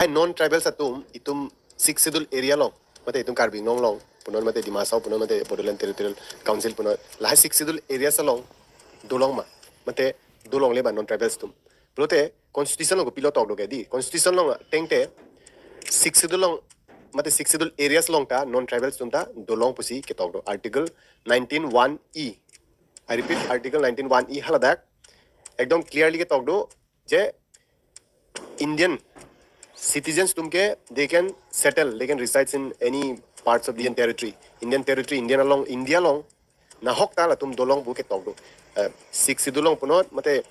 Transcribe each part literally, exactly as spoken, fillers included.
non-tribals atum itum Sixth Schedule area along, mate itum Karbi Anglong along punon, mate Dima Hasao punon, mate Bodoland Territorial Council punon, lahai Sixth Schedule areas along dolong ma, mate dolongle ba non-tribals atum? Pulote constitution along kopilo tokdo ke dei? Constitution along ateng te Sixth Schedule along, mate Sixth Schedule areas along ta non-tribals atum ta dolong pusi ketokdo, Article nineteen one E. I repeat, Article nineteen one E haladak ekdom clearly ketokdo je Indian citizens atum ke they can settle, they can reside in any parts of the Indian territory. Indian territory, Indian along, India along nahok ta latum dolong pu ketokdo. Eh, Sixth Schedule along punon, mate,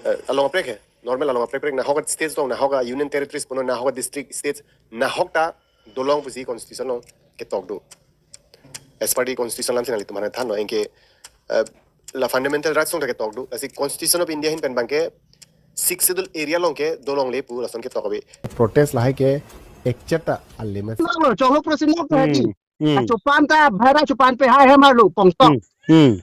eh, along kaprek he, normal along kaprek kaprek, nahok states along, nahok union territories punon, nahok district, states, nahok ta dolong pusi constitution along ketokdo. As per the constitution alam si nanglitum aphan thanlo, anke, eh, la fundamental rights along ta ketokdo. Lasi Constitution of India ahin pen abangke Sixth Schedule area along ke dolongle pu lason ketok ave. Protest lahai ke ekchet ta alim. Lo, lo, cholo prosin lo ke hadi. Hmm, hmm. Achupan ta, bhara chupan pe hai hem arlo, pongtok. Hmm, hmm.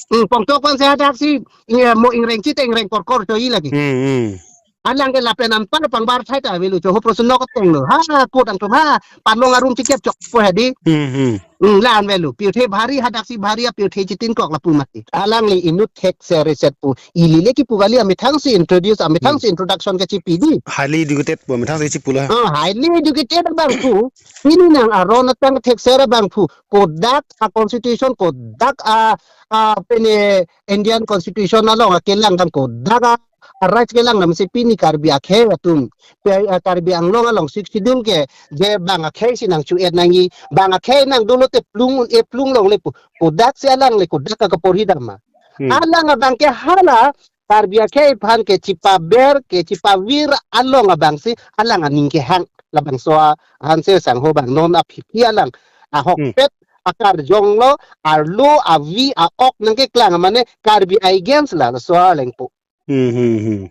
Hmm, pongtok pan se hadak si, iya, mo ingreng chite ingreng korkor cho-i lagi. Hmm, hmm. Alang ke lapen anpar pangbar thai ta avelo, cholo prosin lo ketonglo. Ha, kotang tum ha, panlong arum chikep chokpo hadi. Hmm, hmm. Hmm, la-an avelo. Pirthe bhari hadak si bhari a pirthe chitin kok lapu mati. Alangli inut thekser reset pu. Ili le kipu kali, amethang si introduce, amethang si introduction kechipi dei. Highly educated pu, amethang si chipulo. Ah, highly educated abangphu. Pini nang aron atang thekser abangphu. Kodak a constitution, kodak a, a pene Indian constitution along akelang dam, kodak a, a rights kelang dam si pini Karbi akhei atum. Pe, a, Karbi Anglong along Sixth Schedule ke, je bang akhei si nang chu-et nangji, bang akhei nang dolo te plung un-e plung longle pu. Kodak si alangli kodak a kaporhi dam ma. Hmm. Alang abangke hala Karbi akhei aphan kechipaber, kechipavir along abang si alang aning kehang, labangso a Hanse sangho abang non aphi alang ahok, hmm, pet akarjong lo, arlo, avi, a-ok nangkeklang mane Karbi against la, laso arleng pu. Hmm, hmm, hmm.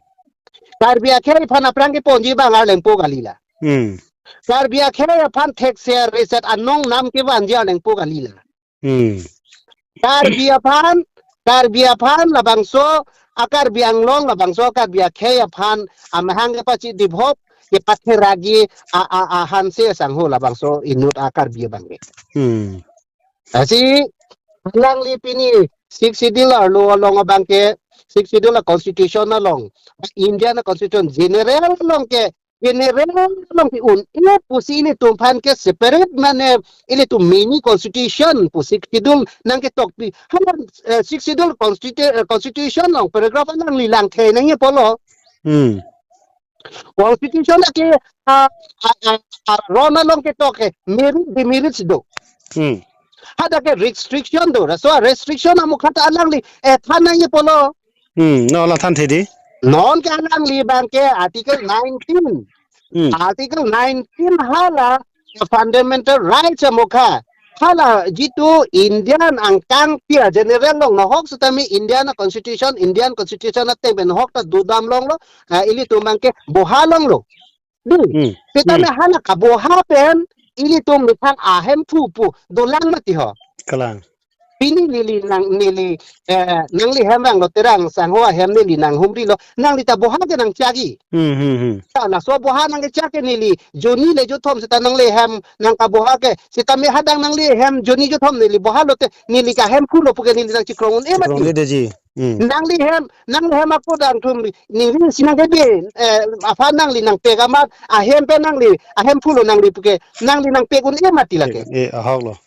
Karbi akhei aphan aphrang keponji abang arleng pu kali la. Hmm. Karbi akhei aphan thekser reset anong nam kevanji arleng pu kali la. Hmm. Karbi aphan, Karbi aphan labangso, a Karbi Anglong labangso, Karbi akhei aphan amahang kepachidip hop, kepatheragi a, a, a Hanse sangho labangso inut a Karbi abangke. Hmm. Lasi alangli pini Sixth Schedule arlo along abangke, Sixth Schedule a constitution along, Indian a constitution general along ke, general along ke un-e pusi ilitum aphan ke separate mane ilitum mini constitution pu Sixth Schedule nangketokpi. Hala, eh, Sixth Schedule constitu-, eh, constitution along paragraph alangli langthe nangji apotlo. Hmm. Constitution ke, ah, ah, ah, ah, aron along ketok ke merit demerits do. Hmm. Hadak ke restriction do. Laso restriction amukha ta alangli, eh, than nangji apotlo. Hmm, no, la thanthe dei. Non ke alangli abangke Article nineteen. Hmm. Article nineteen hala fundamental rights amukha. Hala jitu Indian angkang tia general along nahok setame Indian constitution, Indian constitution ateng pen nahok ta dodam longlo, ah, ilitum abangke boha longlo. Dei. Hmm, setame, hmm, hala kaboha pen ilitum methang ahemphu pu dolang mati ho. Kalang. Pini neli nang, neli, eh, nangli hem vanglo, Terang sangho ahem neli nanghumrilo, nangli ta boha ke nangchakji. Hmm, hmm, hmm. Ta laso boha nangkechak ke neli jonni le jothom seta nangli hem nangkaboha ke, setame hadak nangli hem jonni jothom neli boha lote neli kahemphu lo pu ke neli nangchikrong un-e mati. Chikrong un-e detji. Hmm. Nangli hem, nangli hem ako dang thum, ningri si nangkebe, eh, aphan nangli nangpek amat, ahem pen nangli, ahemphu lo nangli pu ke, nangli nangpek un-e mati lake. Eh, eh, ahok lo.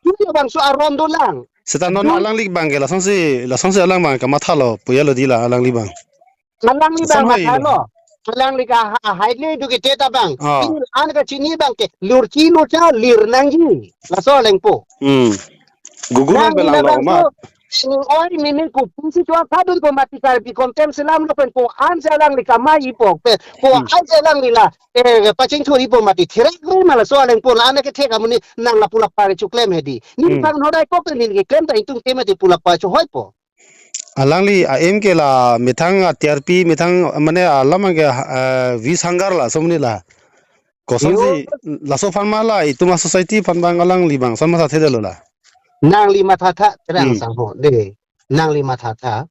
Dei, labangso aron dolang. Seta non, dei, alangli abangke lasonsi, lasonsi alang abang kamathalo, puya lo dei la alangli abang. Alangli abang, lason hoi lo, mathalo. Alangli ke ha-, highly educated abang. Ah. Pini an kachini abangke lurchi lurcha lir nangji. Laso aleng pu. Hmm. Gugu nang nang belang lo labangso ma. Oi, mimi ku pungsi chua kadun po mati, Karbi kontem selam lo pen ko-an si alangli kamai po, pen ko-an si alangli la, eh, pachingthur-i po mati. Therak ri ma laso aleng pu, la-an ke thek amonit nang lapu lapa kechoklem he dei. Neli, hmm, pang hodai kok te neli keklem ta itum ke mati pu lapa chohoi po. Alangli a-aim ke la methang a-T R P, methang mane alam ke, eh, vis hanggar laso amonit la. Kosonsi, yo, laso aphan ma la itum a-society aphan abang alangli abang ason mathathedetlo la? Nangli mathatha, Terang, hmm, sangho dei. Nangli mathatha.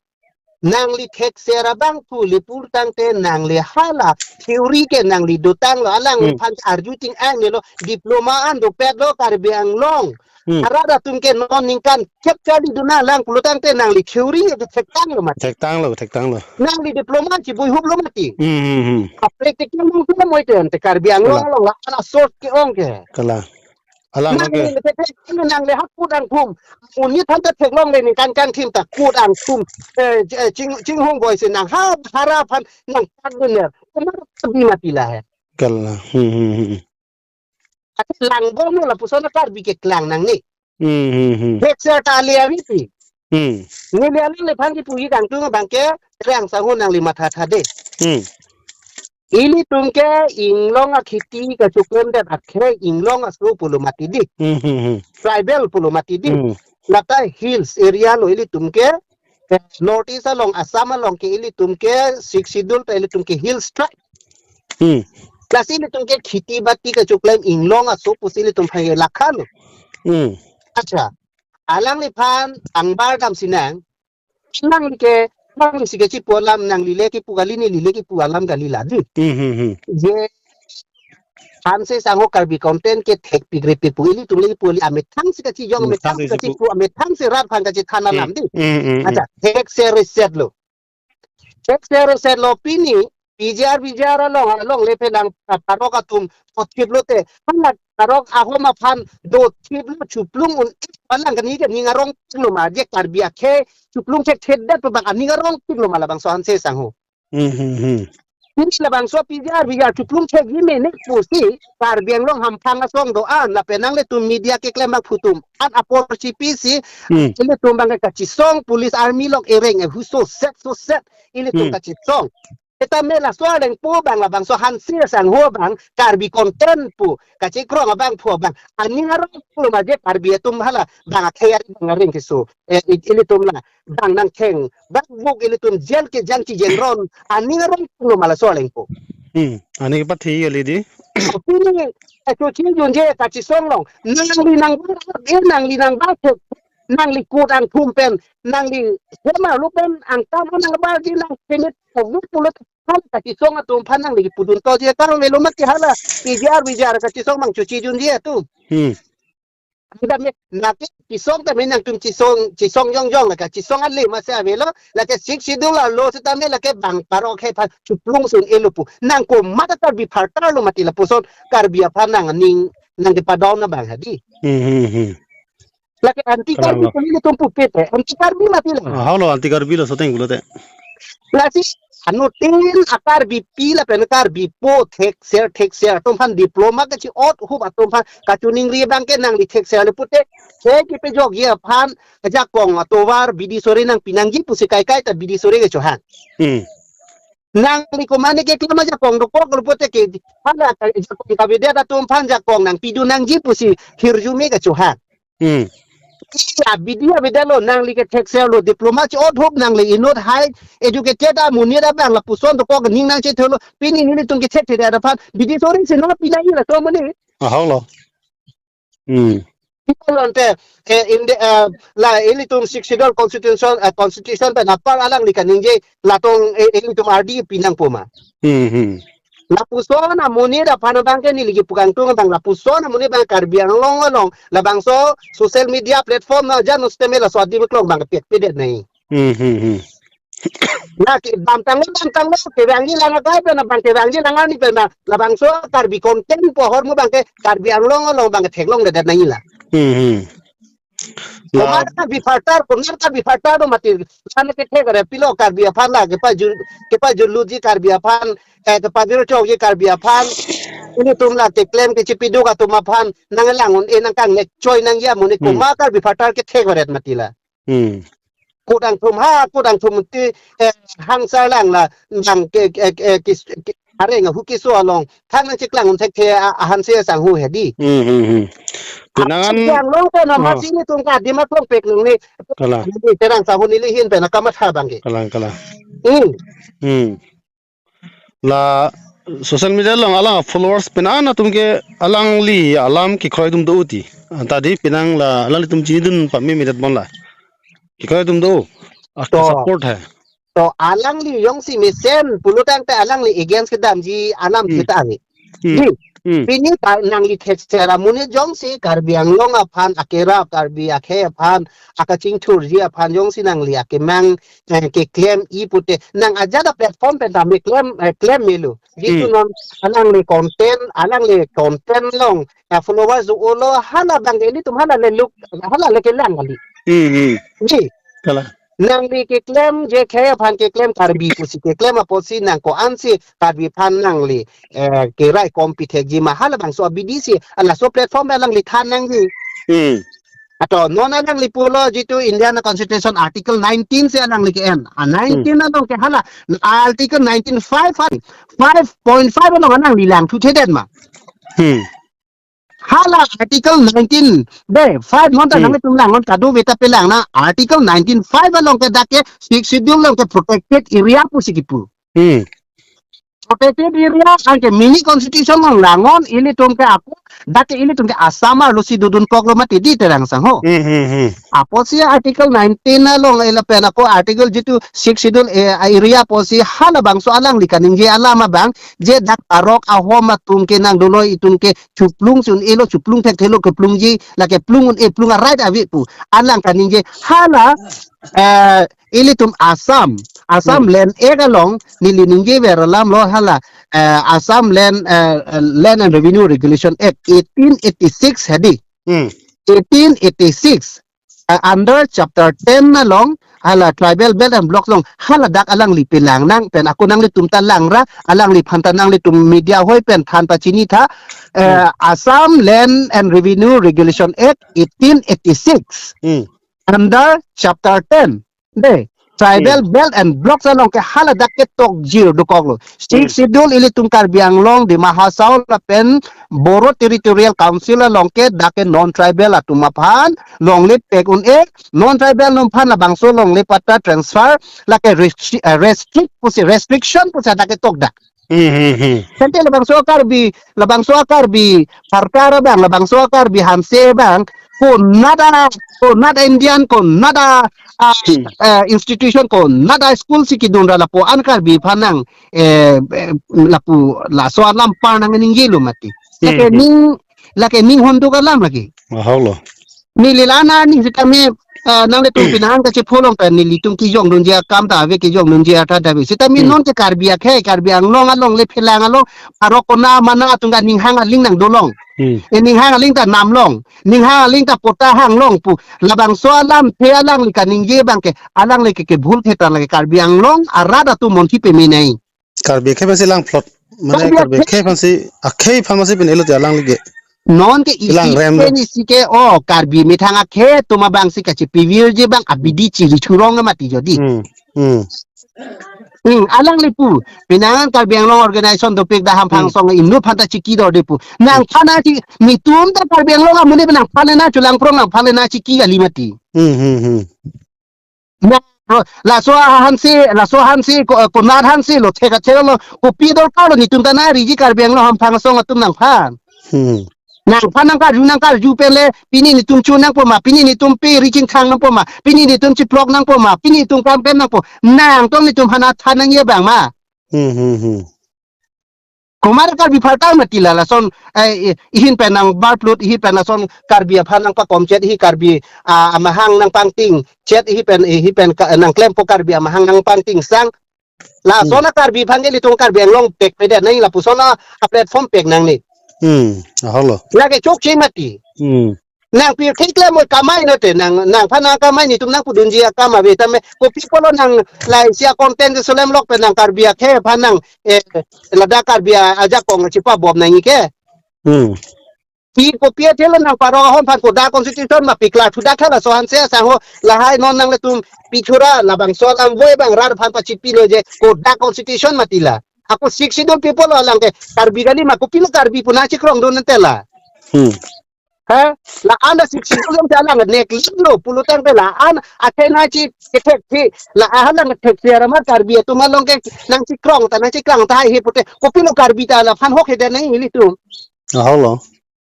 Nangli thekser abangphu le pulotangte nangli hala theory ke nangli dotanglo, alang Hmm. aphan arju ching-angnelo, diploma an dopetlo Karbi Anglong. Hmm. Arat atum ke non ningkan kep kali dona lang pulotangte nangli theory ke thektanglo mati. Thektanglo, thektanglo. Nangli diploma chibuihuplo mati. Hmm, hmm, hmm. A practical nung tu moi te ante Karbi Anglong Kalang. Along la ala source ke-ong ke. Kalang. Alang Nang ke. le te te nang le hak kut angthum. Unit han ta theklongle ningkan kangthim ta kut angthum. Eh, j-, eh, ching, chinghong boy si nang ha hara aphan nang tak bener. Kemar Karbi mati la he. Kalang. Hmm, hmm, hmm. Ate lang bomlo lapuson Karbi keklang nangne. Hmm, hmm, hmm. Thekser ta ale avi pi. Hmm. Neli alangliphan kipuji kangtung abangke Terang Sangho nangli matha tha de. Hmm. Ilitum ke inglong akheti kachoklemdet akhei inglong aso pulo mati di. Hmm, hmm, hmm. Tribal pulo mati di. Hmm. Lata hills area lo ilitum ke, eh, North East along, Assam along ke ilitum ke Sixth Schedule ta ilitum ke hills tribe. Hmm. Lasi ilitum ke kheti bati kachoklem inglong aso pusi ilitum hai lakhan. Hmm. Acha. Alangliphan angbardam sinang. Nangli ke, nangli si kechipu alam nangli le kipu kali neli le kipu alam kali la di. Hmm, hmm, hmm. Je Hanse Sangho Karbi content ke thekpik repik pu ilitum le kipu kali amethang si kachijong, amethang si kachipu, amethang si rat aphan kachithan alam di. Hmm, hmm, hmm. Acha, thekser reset lo. Thekser reset lo pini, P G R, V G R along, alongle phelang, ah, parok atum, dothiplo te. Hala parok ahom aphan, dothiplo chuplung un, palang kani kani ngarong lo ma, je Karbi akhei, chuplung thekthedet pu abang, ani ngarong lo ma labangso Hanse Sangho. Hmm, hmm, hmm. Pini labangso P G R, V G R chuplung thekji mene pusi, Karbi Anglong hamphang asong do-an, lapen nanglitum media keklem abangphu atum, an apor chipi si, Hmm. ilitum abang kachisong, police army lok ereng, eh, huso set, so set, ilitum Hmm. kachisong. Seta me laso aleng pu abang labangso Hanse Sangho abang, Karbi content pu, kachikrong abangphu abang, ani ngarong lo ma je Karbi atum hala, abang akhei abang areng keso, eh, i-, ilitum la, abang nangkheng, abang buk ilitum jail kejang chijengron, ani ngarong lo ma laso aleng pu. Hmm, ani kepathi kali di. Pini, eh, chochijunji kachisong long, nangli nang, eh, nangli nang ba thek, nangli kut angthum pen, nangli hema lo pen, angtan nang ba di nang pemit, eh, lo pulo, hala kachisong atum aphan nangli pudun to je, karong velo mati hala, P G R, V G R kachisong abang chochijunji atum. Hmm. Anda me, lake chisong ta me nangtum chisong, chisong jongjong lake chisong ale masi avelo, lake Sixth Schedule lo seta me lake abang parok akhei aphan chuplung sun elo pu. Nang komat ta biphartar lo mati lapuson Karbi aphan nangning nangkepadon abang hadi. Hmm, hmm, hmm. Lake anti Karbi Kalang lo. Pu ilitum pupe te, anti Karbi mati la. Ah, hau lo anti Karbi lo soteng pulote. Lasi anuttin a-Karbipi lapen Karbipo thekser thekser atum aphan diploma kachi-othup atum aphan kachiningri abangke nangli thekser le pute, thek kepejokji aphan ajakong atovar bidi sore nangpi nangji pusi kaikai ta bidi sore kechohang. Hmm. Nangli komat ne keklem ajakong dokok lo pute ke, hala ka ajakong kavedet atum aphan jakong nangpidun nangji pusi hirjume kechohang. Hmm. Iya, bidi avedet lo, nangli ke thekser lo, diploma chi-othup nangli inut high educated amonit abang lapuson dokok ning nangchethelo, pini nelitum ke thekthedet aphan, bidi sore si nangpi nangji laso amonit. Ah, hau lo. Hmm. Ipolonte, eh, in the, eh, la ilitum Sixth Schedule constitution, eh, constitution pen apar alangli kaningje, latum, eh, ilitum R D pi nangpo ma. Hmm, hmm. Lapuson amonit aphan abangke neli kipu kangtung abang lapuson amonit abang Karbi Anglong along labangso social media platform na jan sitame laso adim klong abang pekpedet nai. Hmm, hmm, hmm. Na kedamtanglo, damtanglo, kevangji lang akai pen abang kevangji lang arni pen abang labangso Karbi content pu ahormu abangke Karbi Anglong along abang theklongledet nai la. Hmm, hmm. La komat ta biphartar, komat ta biphartar do mati. Sana kethek are pilo Karbi aphan la, kepajul, kepajulji Karbi aphan, eh, kepajul chokji Karbi aphan. Ilitum la keklem kechipiduk atum aphan, nanglang un-e nangkangnek choi nangji amonit Hmm. komat ta biphartar kethek aret mati la. Hmm. Kut angthum ha, kut angthum ti, eh, hangsar lang la, lang ke, ke, ke, kis-, ke, areng ahu keso along. Thang nangcheklang un thekthe a, a Hanse Sangho hedi. Hmm, hmm, hmm. Penang an Karbi Anglong pen Hmm. masi nelitum ke adim aklong pek nung ni. Kalang. Ni Terang Sangho neli ahin pen kamatha abangke. Kalang, kalang. Hmm. Hmm. La social media along alang followers penang atum ke alangli alam kekroi atum do ti. Anta di penang la alanglitum chinidun pame medet bon la. Kekroi atum do. Ak To. Support hai. To alangli jongsi mesen pulotangte alangli against kedamji alam Hmm. seta ave. Hmm. Di, Hmm. pini ta nangli thekser amonit jongsi Karbi Anglong aphan akerap, Karbi akhei aphan akachingthurji aphan jongsi nangli akemang, eh, keklem-i pute nang ajat a platform pen tame klem, eh, klem melo. Jitu Hmm. non alangli content, alangli content along, eh, followers do-olo, hala abang ke ilitum hala le look, hala le kelang kali. Hmm, hmm. Ji. Kalang. Nangli keklem je khei aphan keklem Karbi pusi keklem apotsi nang ko-ansi Karbi aphan nangli, eh, keraikom pithekji ma hala abangso abidi si, ah, laso platform alangli than nangji. Hmm. Ato non alangli pulo jitu Indian Constitution Article nineteen si alangli ke-en. Ah, nineteen Hmm. along ke hala Article nineteen five an, five point five along nangli langthuthedet ma. Hmm. Hala Article nineteen, de, five non ta Hmm. nangtum lang non kadokave ta pelang na Article nineteen five along ke dak ke Sixth Schedule along ke protected area pusi kipu. Hmm. Protected area anke mini constitution along lang non ilitum ke ako, dak ke ilitum ke Assam arlo si dodun koklo mati di terang sang ho. Hmm, hmm, hmm. Apotsi Article nineteen along ila pen ako Article jitu Sixth Schedule, eh, area apotsi hala abangso alangli kaningje alam abang je dak arok ahom atum ke nang dolo itum ke chuplung si un-elo, chuplung thekthelo, keplungji, lake plung un-e, plung a-right ave pu. Alang kaningje hala, eh, ilitum Assam, Assam Hmm. Land Act along neli ningjever alam lo hala, eh, Assam Land, eh, Land and Revenue Regulation Act eighteen eighty-six hedi. Hmm. Eighteen eighty-six, uh, under chapter ten along hala tribal belt and blocks along hala dak alangli pelang nang pen ako nanglitum ta langra, alangliphan ta nanglitum media hoi pen than pachinitha, eh, Hmm. Assam Land and Revenue Regulation Act eighteen eighty-six. Hmm. Under chapter ten, de, tribal Hmm. belt and blocks along ke hala dak ke tokjir dokoklo. Sixth Hmm. Schedule ilitum Karbi Anglong, Dima Hasao lapen Bodo Territorial Council along ke dak ke non-tribal atum aphan longle pek un-e, non-tribal atum aphan labangso longle patta transfer, lake restri-, eh, restrict pusi, restriction pusi dak ke tokdak. Hmm, hmm, hmm. Tangte labangso a-Karbi, labangso a-Karbi sarkar abang, labangso a-Karbi Hanse abang, konat a, konat a Indian, konat a, ah, Hmm. eh, institution, konat a school si kedun ra lapu-an Karbi aphan nang, eh, eh, lapu laso alam par nang ningjelo mati. Lake Hmm, hmm. ning, lake ning honduk alam lake. Ahok lo. Neli la-an aning sitame, ah, nanglitum Hmm. pinahang kachepho along pen nelitum kejongdunji akam ta ave, kejongdunji atha ta ave. Sitame Hmm. non ke Karbi akhei, Karbi Anglong along le phelang along, arok kona mana atum ke ninghang aling nang dolong. Hmm. E ninghang aling ta namlong, ninghang aling ta patta hanglong pu. Labangso alamthe alangli kaningje abang ke, alangli ke kebhul thetan lake Karbi Anglong arat atum monthi peme nai. Karbi akhei aphansi langphlot. Mane Karbi Karbi akhei. Akhei aphansi, akhei aphan masi pen elo te alangli ke. Non ke isi Kelang rem pen lo. Isi ke, oh, Karbi methang akhei atum abangsi kachepivirji abang abidi chiri churong mati jodi. Hmm. Hmm. Hmm, alangli pu. Pinangan Karbi Anglong organization dopik dak Hamphang Hmm. Asong inut aphan ta chiki dorde pu. Nang Hmm. phan a chi, netum ta Karbi Anglong amonit nang phan na chulang prong nang phan na chiki kali mati. Hmm, hmm, hmm. Na, laso ahansi, laso ahansi, ko-, konat ahansi lo, thek a thek lo, kopi dorkar lo, netum ta na riji Karbi Anglong Hamphang Asong atum nangphan. Hmm. Nangphan nangkarju, nangkarju pen le, pini netum chun nangpo ma, pini netum pe riching khang nangpo ma, pini netum chiplok nangpo ma, pini netum kam pen nangpo, nangtong netum aphan than nangji abang ma. Hmm, hmm, hmm. Komat Karbi phalta mati la lason, eh, i-, ihin pen nang barplut, ihin pen lason Karbi aphan nangpakom chet, ihi Karbi, ah, amahang nangpangting chet, ihi pen, ihi pen ka-, nangklempo Karbi amahang nangpangting sang. Lason Hmm. a-Karbi aphan ke ilitum Karbi Anglong pek pedet nang lapuson a-platform pek nangne. Hmm, ahok lo. Lake chokche mati. Hmm. Nang pirthe klem oi kamai note, nang, nangphan nangkamai netum nangpudunji akam ave tame, kopi apotlo nang laisi a-content solem lok pen nang Karbi akhei aphan nang, eh, ladak Karbi a-, ajakong chipabom nangji ke. Hmm. Pi kopi athelo nang parok ahon aphan kodak constitution ma pikla thudak khala so hanse asang ho lahai non nanglitum pi chura labangso alam voi abang rat aphan pachipilo je kodak constitution mati la. Ako Sixth Schedule people lo alang ke Karbi kali ma kopilo Karbi pu nangchikrongdun nangte la. Hmm. Ha? La-an a Sixth Schedule along te alang neglect lo pulotangte la-an athai nangchikethek thi la-an alang thekser amat Karbi atum along ke nangchikrong ta nangchiklang ta hai he pute kopilo Karbi ta laphan hok hedet nang ilitum. Ahok lo.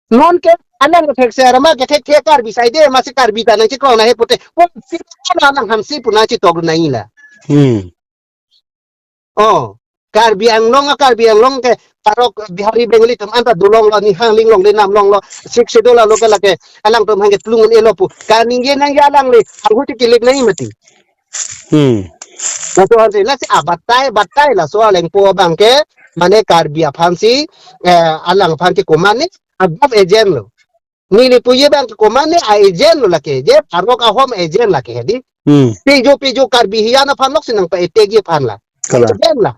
Non ke alang thekser amat kethek thi Karbi saide masi Karbi ta nangchikrong na he pute kopilo alang hamsi pu nangchitok nangji la. Hmm. Oh, Karbi Anglong, a Karbi Anglong ke parok Bihari Bengali atum anta dolonglo, nihang linglong, linam longlo, Sixth Schedule alo ke lake alangtum hangke plung un-elo pu. Kaningje nangji alangli, ahut kilik nangji mati. Hmm. Laso aphansi, lasi abatai, batai laso alengpo abangke, mane Karbi aphansi, eh, alang aphansi komatne, a-govt agent lo. Neli puji abangke komatne a-agent lo lake, je parok ahom agent lake hedi. Hmm. Pijo pijo Karbi hiyan aphan loksi nangpa-attack ji aphan la. Kalang. Agent la.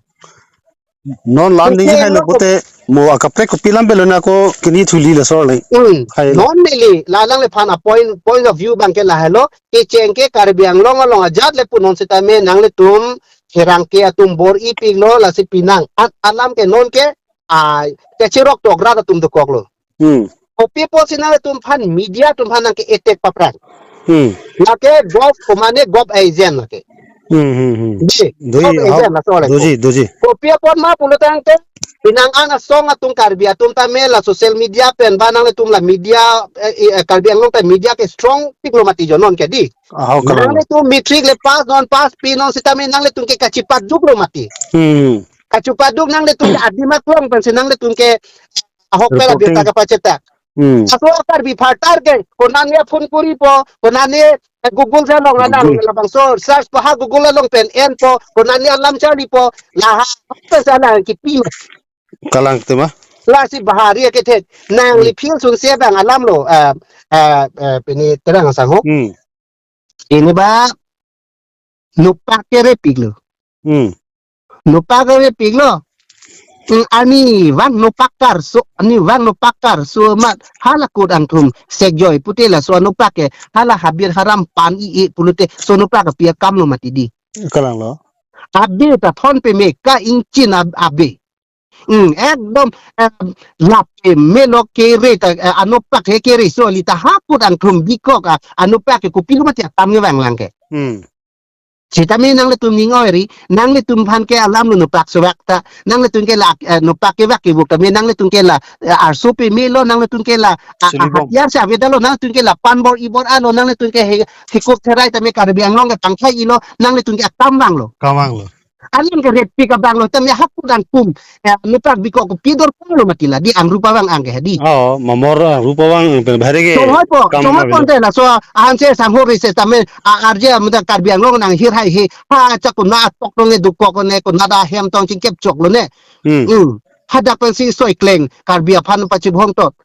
Non lam ningje hai lo pote mo akaprek kopi lam pelo na ko kini thuli laso le. Hmm. Hai lo. Non neli la alangliphan a-point, point of view abangke lahelo. Kecheng ke Karbi Anglong along ajat le pu non sitame nanglitum pherangke atum bor-ipiklo lasi penang at alam ke non ke a kechirok tokra atum dokoklo. Hmm. Kopi apotsi nanglitum aphan media atum aphan nangke-attack paphrang. Hmm. Lake govt komatne govt agent lake. Hmm, hmm, hmm. Di, doji, govt agent hau, laso le. Doji, doji. Kopi apot ma pulotangte penang an asong atum Karbi atum tame la social media pen ba nanglitum la media, eh, eh, Karbi Anglong ta media ke strong piklo mati jo non ke di. Ahau kalang. Nanglitum matric le pass non pass pi non sitame nanglitum ke kachipaduklo mati. Hmm. Kachipaduk nanglitum ke adim aklong pensi nanglitum ke ahok pela birta kapachetak. Hmm. Laso Karbi phartar ke, konane phone koripo, konane, eh, Google along alang, Google. Labangso search po ha Google along pen enpo, konane alam charlipo, laha, pensi alang kipi. Kalang tema. Lasi bahari ke thek, nangli Hmm. feel sunse abang alam lo, eh, eh, eh, pini terang asang ho. Hmm. Ini ba, nopak kerepiklo. Hmm. Nopak kerepiklo. Hmm, arnivang nopak karso, arnivang nopak karso amat hala kot angthum sekjoi pute laso nopak ke hala habir haram pan-i-e pulote so nopak ke pi akamlo mati di. Kalang lo. Abe ta thon peme ka ingchin ab-, abe. Hmm, ekdom, eh, lape melo kere ta, eh, anopak he kere so li ta ha kot angthum bikok, ah, anopak ke kopilo mati akam kevang lang ke. Hmm. Sitame nanglitum ning oi ri, nanglitum aphan ke alam lo nopak sewak ta, nanglitum ke la, eh, nopak kevak kevuk tame, nanglitum ke la, eh, arso pemelo, nanglitum ke la, ah, ah, Silibom. Hatiar si avedetlo, nanglitum ke la pan bor-i bor-alo, nanglitum ke he, hekup therai tame Karbi Anglong ke tangkai-ilo, nanglitum ke akam vanglo. Kam vanglo. Alang ke repik abang lo, tame ha kot angthum, eh, nopak bikok kopi dor pulo mati la, di angrup abang ang ke di. Oh, mamor, ah, rup abang pen bahari ke. Songhoi po, kam songhoi abang po lo. Te laso, ahan se sanghor ri se tame, a, arje, muda Karbi Anglong nang hir hai he, ha, chak kuna atok tong ne dukok ne, kuna da hem tong chingkep choklo ne. Hmm. Hmm. Hadak pensi soi kleng, Karbi aphan pachibhong tot.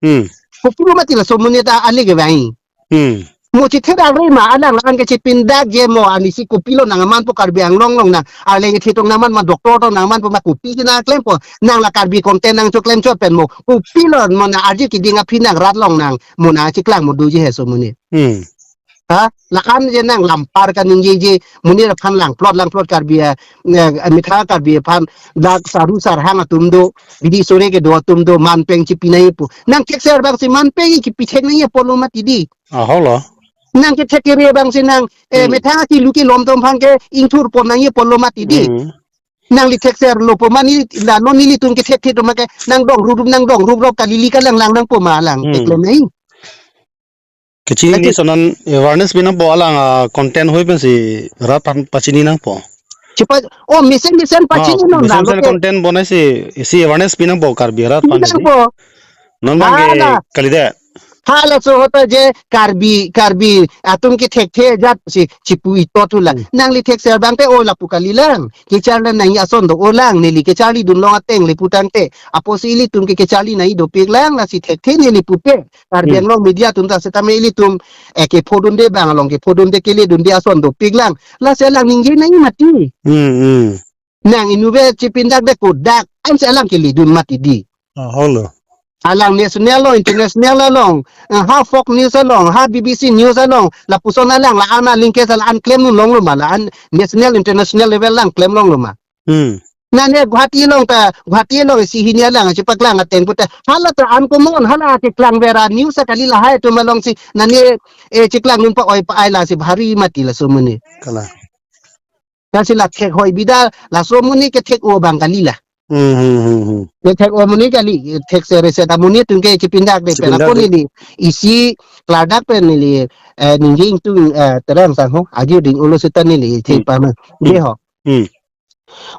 Hmm. Kopilo mati laso amonit ta ale kevang. Hmm. Mo chithera re ma alang lang ke chipindak je mo ani si kopilo nang aman po Karbi Anglong along nang. Arleng thitong nang aman ma doctor tong nang aman po ma kopi si nang klempo. Nang la Karbi content nang choklem chot pen mo. Kopilo mo nang arje kiding aphi nang rat along nang. Mo nang chiklang mo doji he so amonit. Hmm. Ha? La-an je nang lampar kaningjeje, monit aphan langplot, langplot Karbi, eh, eh, mitha Karbi aphan, dak saru sarhang atum do, bidi sore kedo atum do, manpeng chipi nangji pu. Nang thekser abang si manpeng kipithek nangji apotlo mati di. Ahok lo. Nang kethek kere abang si nang, eh, Hmm. Mitha si luki lom atum aphan ke ingthur pon nangji apotlo mati di. Hmm. Nangli thekser lo po ma ni la non nelitum kethek thek atum ke nang dong rup rup nang dong rup rup kalili kalang lang nangpo ma lang. Hmm. Teklem nai. Kachini Lagi. Sonan awareness pi nangpo alang, ah, content hoi pensi rat pan pachini nangpo. Chipa, oh, mesen mesen pachini Ah, non mesen la, mesen lote. Content bonai si, si awareness pi nangpo Karbi rat Pi pan nangpo. Non abang ke Hala. Kalidet. Halaso ahut ta je Karbi, Karbi atum kethekthe ajat si chipu ito thu la. Hmm. Nangli thekser abang te o lapu kalilang. Kecharli nangji ason do-o lang neli kecharlidun long ateng le pu tangte. Apotsi ilitum ke kecharli nangji dopik lang lasi thekthe neli pupe. Karbi Hmm. Anglong media atum ta setame ilitum, eh, kephodunde abang along kephodunde keledunde ason dopik lang. Lasi alang ningje nangji mati. Hmm, hmm. Nang inutvet chipindakde kodak ansi alang keledun mati di. Ah, holo. Alang national lo, international along, eh, ha Fox News along, ha B B C News along, lapuson alang la-an a-linkage la-an klemdun longlo ma, la-an national, international level lang klem longlo ma. Hmm. Nane Guwahati along ta, Guwahati along si hini alang chipaklang ateng pute. Hala ta uncommon, hala chiklang vera news kali lahai atum alongsi, nane, eh, chiklangdun pa-oi pa-ai lasi bhari mati laso amonit. Kalang. Lasi la thek hoi bida, laso amonit kethek-o abang kali la. Hmm, hmm, hmm, hmm. Kethek-o amonit kali, thekser reset amonit atum ke chipindakde. Chipindakde. Pelakon neli, isi klardak pen neli, eh, ningje ingtung, eh, terang sangho, aji ding ulo seta neli, Hmm. thek pama. Hmm. Deho. Hmm.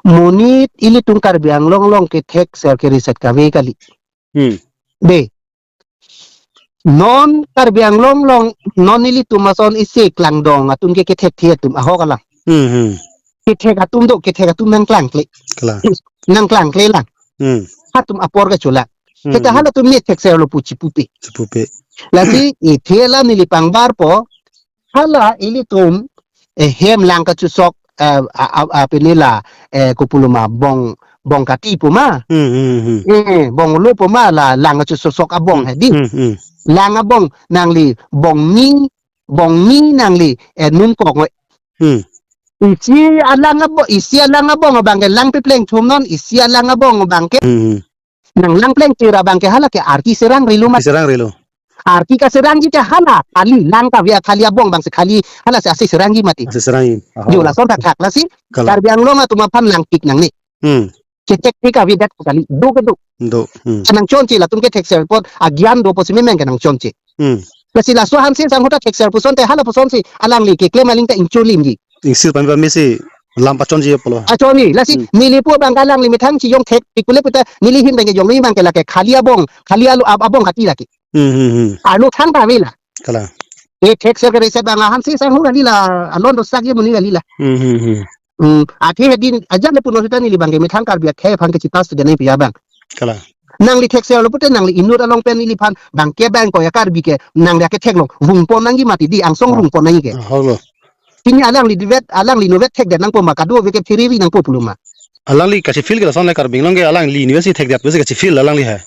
Monit ilitum Karbi Anglong along kethekser keriset kave kali. Hmm. De. Non Karbi Anglong along non ilitum ason isi klangdong atum ke kethekthe atum ahok alang. Hmm, hmm. Kethek atum do, kethek atum nangklangkle. Klang. Nangklangkle lang. Hmm. Hatum apor kecholang. Hmm, Seta hmm. Halatum ne thekserlo pu chipupe. Chipupe. Lasi ithe alam neli pangbarpo, hala ilitum, eh, hem lang kachusok, eh, a, a, a, pini la, eh, kopuloma bong, bong kati pu ma. Hmm, hmm, hmm. Eh, bong lo pu ma la lang kachusok abong Hmm, hedi. Hmm, hmm. Lang abong nangli bong ni, bong ni nangli, eh, nun kok nge. Hmm. Isi alang abong, isi alang abong abang ke lang pepleng chom non, isi alang abong abang ke. Hmm, hmm. Nang lang pleng chera abang ke hala ke arki serang rilo mati. Serang rilo. Arki kaserangji ke hala, khali lang kave khali abong abang si khali, hala si asi serangji mati. Asi serangji. Aha. Jo lason thakthak lasi. Kalang. Karbi Anglong atum aphan langpik nangne. Hmm. Kethek ke kave det kali, do ke do. Do. Hmm. Nangchonche latum kethekser apot, agyan do apot si memeng ke nangchonche. Hmm. Lasi laso Hanse Sangho ta thekser pusonte hala pusonsi alangli keklem aling ta ingchurlimji. Ingsil pame pame si lam pachonji apotlo. Achonji, lasi Hmm. Neli pu abang alangli methang chijong thek, pikule puta neli ahin abang ke jongni abang ke lake khali abong, khali alu ab-, abong kati lake. Hmm, hmm, hmm. Arlo thang ta avela. Kalang. E thekser keriset abang Hanse Sangho kali la, alon dosak je muni kali la. Hmm, hmm, hmm. Hmm, athe hedi ajat le puno seta neli abang ke methang Karbi akhei aphan ke chitas de nai pia abang. Kalang. Nangli thekserlo pute nangli inut along pen neliphan abang ke abang ko ya Karbi ke nangli aketheklong vungpon nangji mati di angsong Ah. Rungpon nangji ke. Ah, holo. Pini alangli divet, alangli novet thekdet nangpo ma kadokave ke phiriri nangpo puloma. Alangli kachifil ke lason le Karbi Anglong ke alangli university thekdet pusi kachifil alangli ha.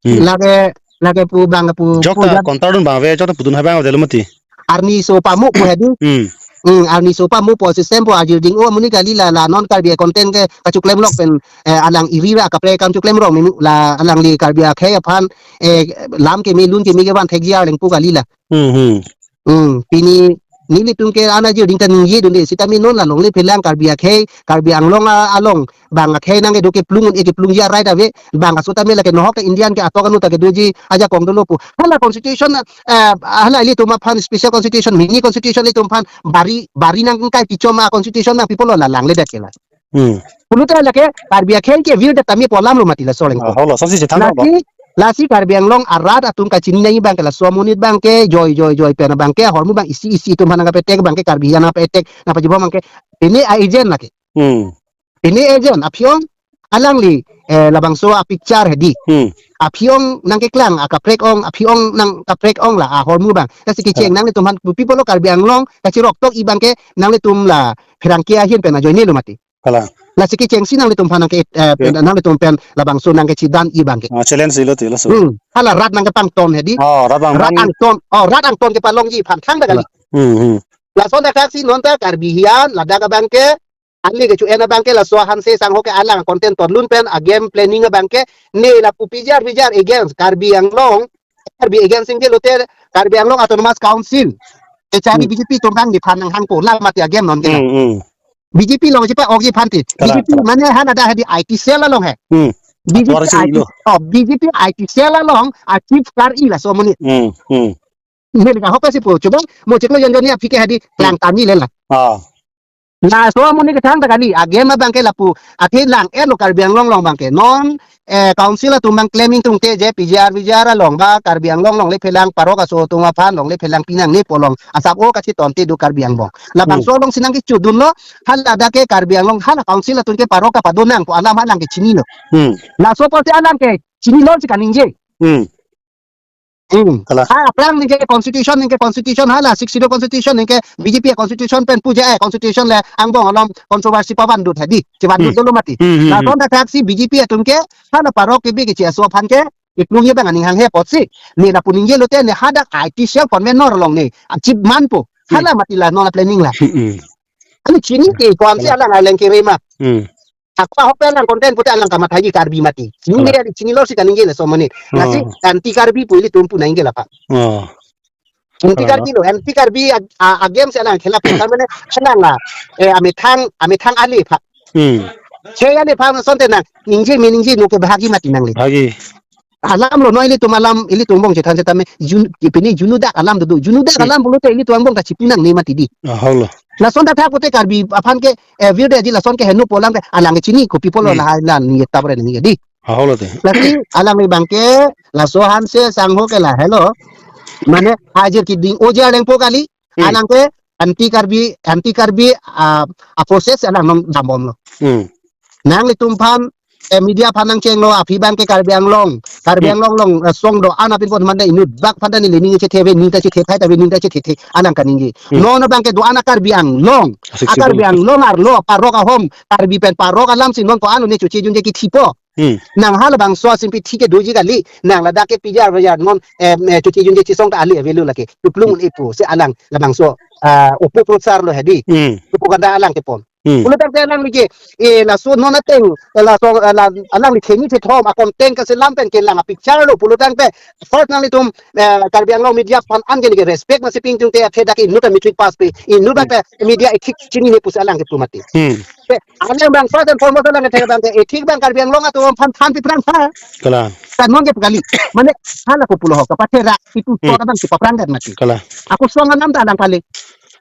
Hmm. Lake, lake pu abang pu Jok pu ta ya. Kontar dun abang ave, jok ta pudun hai abang ave lo mati. Arni so pamu pu hedi. Hmm. Hmm, arni so pamu pu system pu ajir ding o muni kali la la non Karbi content ke kachuklem lok pen, eh, alang iri ra kaprek kam chuklem rong menu la alangli Karbi akhei aphan, eh, lam keme lun keme kevan thekji arleng pu kali la. Hmm, hmm. Hmm, pini nelitum ke ana jir ding ta ningje dunde sitame non la longle phelang Karbi akhei, Karbi Anglong a-, along abang akhei nang kedo keplung un-e keplungji arai ta ave, abang aso tame lake nohok ke Indian ke atok anu ta kedoji ajakong dolo pu. Hala constitution, eh, hala ilitum aphan special constitution, mini constitution ilitum aphan bari, bari nangkai pichom a-constitution nangpipo lo la langledet ke la. Hmm. Pulote lake Karbi akhei ke virdet tame pu alam lo mati laso lengpo. Ah, holo, lasonsi chethang lo. Lasi, lasi Karbi Anglong arat atum kachini nangji abang ke laso amonit abang ke, joi, joi, joi pen abang ke, ahormu abang isi, isi atum aphan nangkapetek abang ke Karbi nangkapetek, nangpajibom abang ke, pini a-agent lake. Hmm. Pini agent, aphi ong, alangli, eh, labangso a-picture hedi. Hmm. Aphi ong nangkeklang, akaprek ong, aphi ong nangkaprek ong la, ahormu abang. Lasi kecheng Ah. nanglitum aphan, people lo Karbi Anglong, kachirok tok-i abang ke, nanglitum la, pherangke ahin pen ajoine lo mati. Kalang. Lasi kechengsi nanglitum aphan nangke, eh, Ya. Nanglitum pen labangso nangkechidan-i abang ke. Ah, challenge ilo ti laso. Hmm. Hala rat nangkepangton hedi. Oh, rat bang Rat bang. Angton. Oh, rat angton kepalongji aphan thang ta kali. Kalang. Hmm, hmm. Lason ta kaksi non ta Karbi hian ladak abang ke. Anli kecho-en abang ke laso Hanse Sangho ke alang content torlun pen a-game planning abang ke. Ne lapu pijar pijar against Karbi Anglong. Karbi against sing ke lote Karbi Anglong Autonomous Council. Kechari Hmm. B J P atum abang neliphan nanghangpo la mati a-game non ke. Hmm, hmm. B J P along chepa-okji aphan ti. Kalang, B J P kalang. Mane han ada hedi I T cell along he. Hmm. B J P Atuar si I T, ilo. Oh, B J P I T cell along a-chief kar-i laso amonit. Hmm, hmm. Neli ka hope si pu. Choba, mo chiklo jon jon ni aphi ke hedi Hmm. Klang tami le la. Ah. Laso amonit kethang ta kali. A-game abang ke lapu. Athe lang-etlo Karbi Anglong along abang ke. Non eh, council atum abang claiming tung te je P G R V G R along ba Karbi Anglong longle phelang parok aso atum aphan longle phelang pinangne pu along asap o kachiton te do Karbi Anglong. Labangso Hmm. alongsi nangkechudunlo, hala dak ke Karbi Anglong hala council atum ke parok kapado nang pu alam hala nangkechinilo. Hmm. Laso apotsi alam kechinilo si kaningje. Hmm. Hmm. Kalang. Ha, aphrang ningke constitution, ningke constitution hala, Sixth Schedule constitution, ningke B J P constitution pen puja, eh, constitution le angbong along controversy pavandut hedi, chevandut Hmm. dolo mati. Hmm, hmm, Lason hmm. Thakthak si B J P atum ke, hala parok kebi kechi aso aphan ke, iplung ye bang aning hanghe apotsi. Ne lapu ningje lote ne hadak I T cell convenor along ne, a-chief manpo. Hmm. Hala mati la non a-planning la. Hmm, hmm. Ani chini ke, kwansi Kalang. Alang aleng kiri ma. Hmm. Ako ahok pen alang content pute alang kamathaji Karbi mati. Chini Kalang. Dia chinilo si kaningje laso amonit. Lasi Oh. anti Karbi pu ilitum pu nangje la pa. Oh. Anti Kalang. Karbi lo, anti Karbi a, a, a-game si alang khela pen mane alang la. Eh, amethang, amethang ale pha. Hmm. Che ale pha sonte nang ningje me ningje no ke bahagi mati nangle. Bahagi. Alam lo no ilitum alam, ilitum angbong chethan chetame jun, pini junudak alam do do. Junudak Hmm. alam pulote ilitum angbong ta chipu nangne mati di. Ah, holo. Lason ta thak pute Karbi aphan ke, eh, view de di lason ke henu polang ke alang ke chini kopi pulo Hmm. lahai lan ni tabra ni di. Aholo te. Lasi alang ni bang ke laso hanse sangho ke lahelo. Mane ajir keding oja lengpo kali. Hmm. Alang ke anti Karbi, anti Karbi, ah, a process alang nong dambomlo. Hmm. Nanglitum aphan, eh, media aphan nangchenglo, aphi bang ke Karbi Anglong, Karbi Hmm. Anglong along, eh, song do-an apin pon mane inut bak aphan ta neli ning chethe ave, ning ta chethe thai ta ave, ning ta chethe the, alang kaningje. Hmm. Non bang ke do-an Karbi Anglong, Asik a Karbi sibung. Anglong arlo, parok ahom, Karbi pen parok alam si non ko-an ne choche junje kethipo. Hmm. Nang halabangso asimpi thike doji kali, nang ladak ke pijar bajar non, eh, eh, choche junje chisong ta ali avelo lake, tuplung ipu, si alang, labangso, ah, opo prochar lo hedi. Hmm. Propaganda alang kepon. Hmm. Pulo tangte alang lake, eh, laso non ateng, eh, laso, eh, la-, alang lake ni thethom, a content ke selam pen kelang a picture lo, pulo tangte, first nanglitum, eh, Karbi Anglong media aphan an ke respect masi ping tung te athe dak inut a matric pass pe, inut Hmm. dak media ethics chinine pusi alang kepu mati. Hmm. Te, alang bang first and foremost alang kethe bang ke ethics bang Karbi Anglong atum aphan than pi prang tha. Kalang. Tan non ke pu kali. Mane, hala ko pulo ho, kapathe ra, itu Hmm. to abang si paprang dan mati. Kalang. Ako song anam ta alang kali.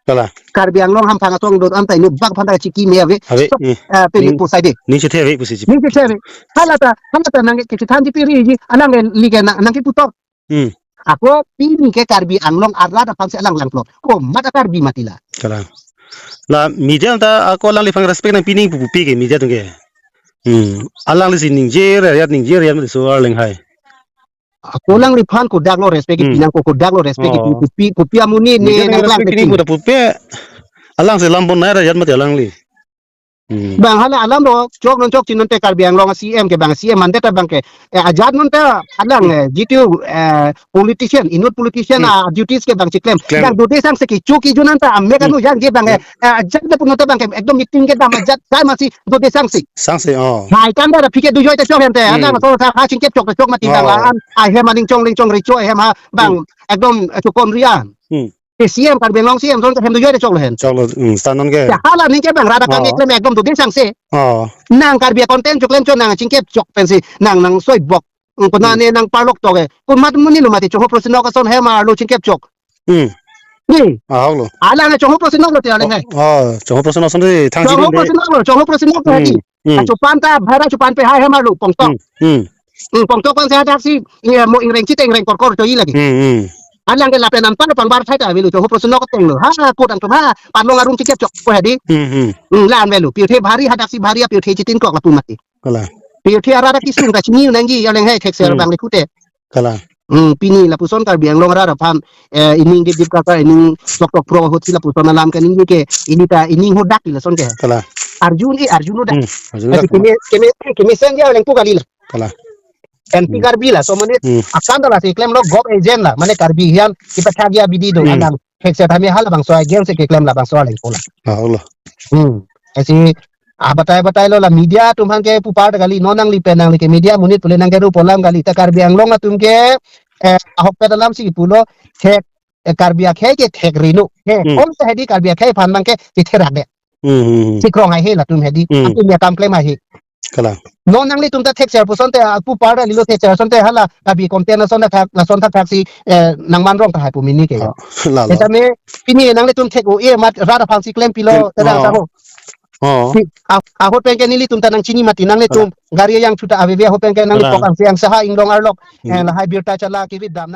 Kalang. Karbi Anglong hamphang asong do-an ta inut bak aphan ta chiki me ave. Ave, So, hmm. eh, pe Ning, pu sai de. Ning chethe ave pusi chip. Ning chethe ave. Hala ta, hala ta nang ke chethan ji piri ji, alang ke like na, nang ke putok. Hmm. Ako pini ke Karbi Anglong arat aphan si alang langplot. Komat a Karbi mati la. Kalang. La media ta ako alangliphan respect nangpi ning pu pupi ke media atum ke. Hmm. Alangli si ningje rakyat, ningje rakyat mati so arleng hai. Ako alangliphan kodak lo respect Hmm. pinang ko kodak lo respect Oh. Pupi, pupi amonit ne Media atum nang respect lang pi ning pu ta pupi. Alang si lam bon nai rakyat mati alangli. Hmm. Bang hala alam lo, chok non chok chinon te Karbi Anglong C M ke bang C M mandet ta bang ke, eh, ajat non ta alang, Hmm. eh, jitu, eh, politician, inut politician Hmm. a duties ke bang chiklem. Klem. Bang dode sang se kichu kijun an ta amek Hmm. anu yang je bang, eh, Hmm. eh, ajat de puno ta bang ke, ekdom meeting kedam ajat, kai masi dode sang se. Sang se, oh. Hai kan da pike dujoi ta chok hem te, Hmm. alang so sa ha chingkep chok ta chok mati bang Oh. la an, ahem aning chong ling chong richo ahem ha, bang, Hmm. ekdom, eh, chukon rian. Hmm. Ke C M Karbi Anglong C M son ke hem dujoi ta choklo hen. Choklo, hmm, stand non ke. Ya, hala ning ke bang rada kami Oh. klem ekdom dode sang se. Oh. Nang Karbi content choklemchot nang chingkep chok pensi nang nang soi bok. Hmm, kona Hmm. ne nang parlok tok e. Komat amonit lo mati chongho prosinok ason hem arlo chingkep chok. Hmm. Ni. Ah, hok lo. Alang ne chongho prosinok lo te alang hai. Oh, chongho prosinok ason de thang Chongho jini de. prosinok lo, chongho prosinok lo Hmm. hedi. Hmm. Achupan ta bhara chupan pe hai hem arlo pongtok. Hmm. Hmm. Hmm, pongtok kon se hadak si, iya, mo ingreng chite ingreng korkor choi lagi. Hmm, hmm. Alang ke lapen anpar pangbar thai ta avelo chongho prosinok ateng lo. Ha, ha, kotang tum ha, panlong arung chingkep chok ko hedi. Hmm, hmm. Hmm, la-an avelo. Pirthe bhari hadak si bhari a pirthe chitin krok lapu mati. Kalang. Pirthe arat kisung kachini nangji alang hai thekser Hmm. bang le kute. Kalang. Hmm, pini lapuson Karbi Anglong arat aphan, eh, ining dip dip kaka ining sok tok pro hot si lapuson alam ke ningje ke ini ta ining hodak lason ke. Kalang. Arjun, eh, Arjun hodak. Hmm, Arjun Arjun hodak. Keme, keme, keme sen dia alang pu kali la. Kalang. Anti Hmm. Karbi la, so mane Hmm. akan ta la si klem lo gop agent la, mane Karbi hian kipathak ya bidi do Hmm. alang. Thekser thami halabangso against si keklem labangso alang ko la. Ah, Allah. Hmm. Esi, ah, batai batai lo la media atum aphan ke pupar ta kali, non nangli pen nangli ke media amonit pule nang keru polang kali ta Karbi Anglong atum ke, eh, ahokpet alam si pulo thek, eh, Karbi akhei ke thek rino. He, Hmm. om ta hedi Karbi akhei aphan bang ke chitherak de. Hmm, hmm, hmm. Chikrong hai he latum hedi. Hmm. Atum ya kam klem hai he. Kalang. Non nanglitum ta thekser puson te, ah, pupar ta lilo thekser son te hala Karbi content ason ta thak, lason ta thak si, eh, nang man rong ta hai pu mini ke. Ah, la, la. Seta me, pini nanglitum thek o, eh, mat rat aphan si klem pilo, Klem, tera oh. sa ho. Oh. Si, ah, ahut pen ke nelitum ta nang chini mati nanglitum, Kalang. gari yang chuta ave ave ahut pen ke nangli Kalang. pok ang siang saha inglong arlok, Hmm. eh, lahai birta chala kivit dam nang.